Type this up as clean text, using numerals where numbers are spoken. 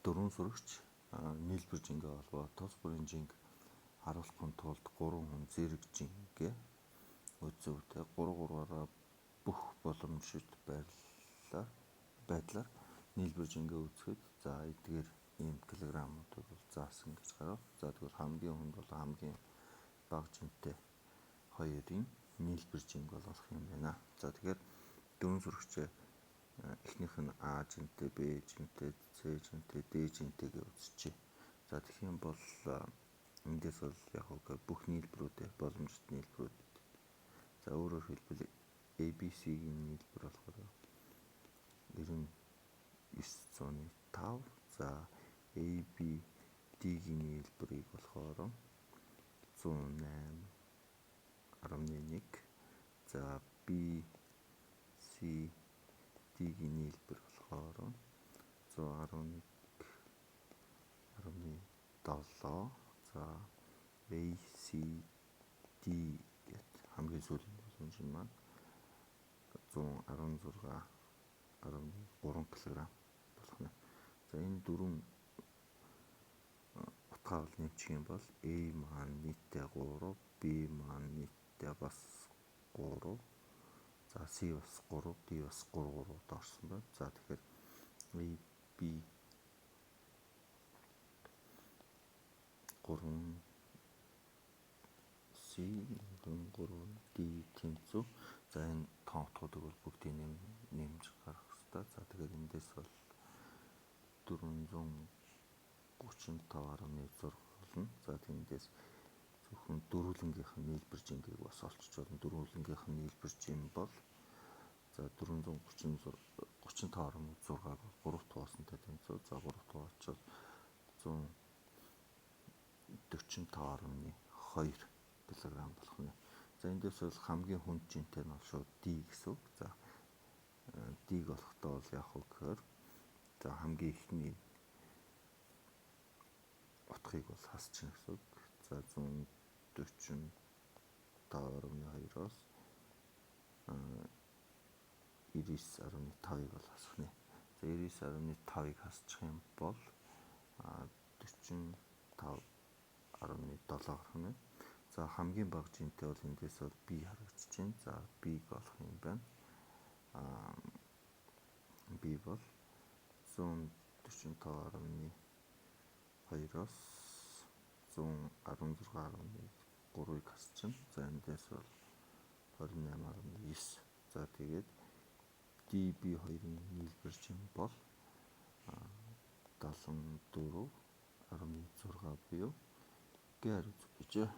Дөрвөн сурагч нийлбэр жингээ холбоо тус бүрийн жинг харуулахын тулд 3 хүн зэрэг жингээ үзэв. 3 3-аараа бүх боломжит байдлаар нийлбэр жингээ үзэхэд за эдгээр ийм килограммуудыг бол заасан гэж гарав. За тэгвэл хамгийн хүнд бол хамгийн бага жинтэй хоёрын нийлбэр жинг бол олох юм байна. За тэгэхээр дөрвөн сурагчаа эхнийх нь А жинтэй, Б жинтэй, С жинтэй, Д жинтэй гэж үзчихье. За тэгэх юм бол эндээс бол яг үгүй бүх нийлбэрүүдээ боломжит нийлбэрүүд. За өөрөөр хэлбэл ABC-ийн нийлбэр болохоор 99.5. За ABD-ийн нийлбэрийг болохоор 108.1. За BCD-ийн нийлбэр болохоор 111.7. За ACD гэт хамгийн сүүлийн боломж нь маань 116.3 кг болох нь. За энэ дөрвөн утгаа бол нэмчих юм бол A маань нийтдээ 3, B маань нийтдээ бас 3, за C бас 3, D бас 3 3-д орсон байна. За тэгэхээр A B 3 C 3 D тэнцүү. За энэ тоон утгуудыг бол бүгдийг нэмж гаргах хэрэгтэй. За тэгэхээр эндээс бол 435.6 болно. За тэндээс зөвхөн дөрвөлнгийнх нь нийлбэр жингийг бас олчиж болно. Дөрвөлнгийнх нь нийлбэр жин бол за 436 35.6-г бол 3 хуваасантай тэнцүү. За 3 хуваачвал 145.2 кг болох нь. За эндээс бол хамгийн хүнд жинтэй нь бол шууд D гэсэн үг. За D-г олохдоо бол яах вэ гэхээр за хамгийн эхний утгыг бол хасчихна гэсэн үг. За 145.2-оос 99.5-ыг бол хасах нэ. За 99.5-ыг хасчих юм бол 45.7 гарах нь. За хамгийн бага жинтэй бол эндээс бол B харагдаж байна. За B-г олох юм байна. B бол 145.2-оос 116.3-ыг хасчихна. За эндээс бол 28.9. За тэгээд DB2-ын нийлбэр жин бол 74.6 буюу Г хариу зөв гэжээ.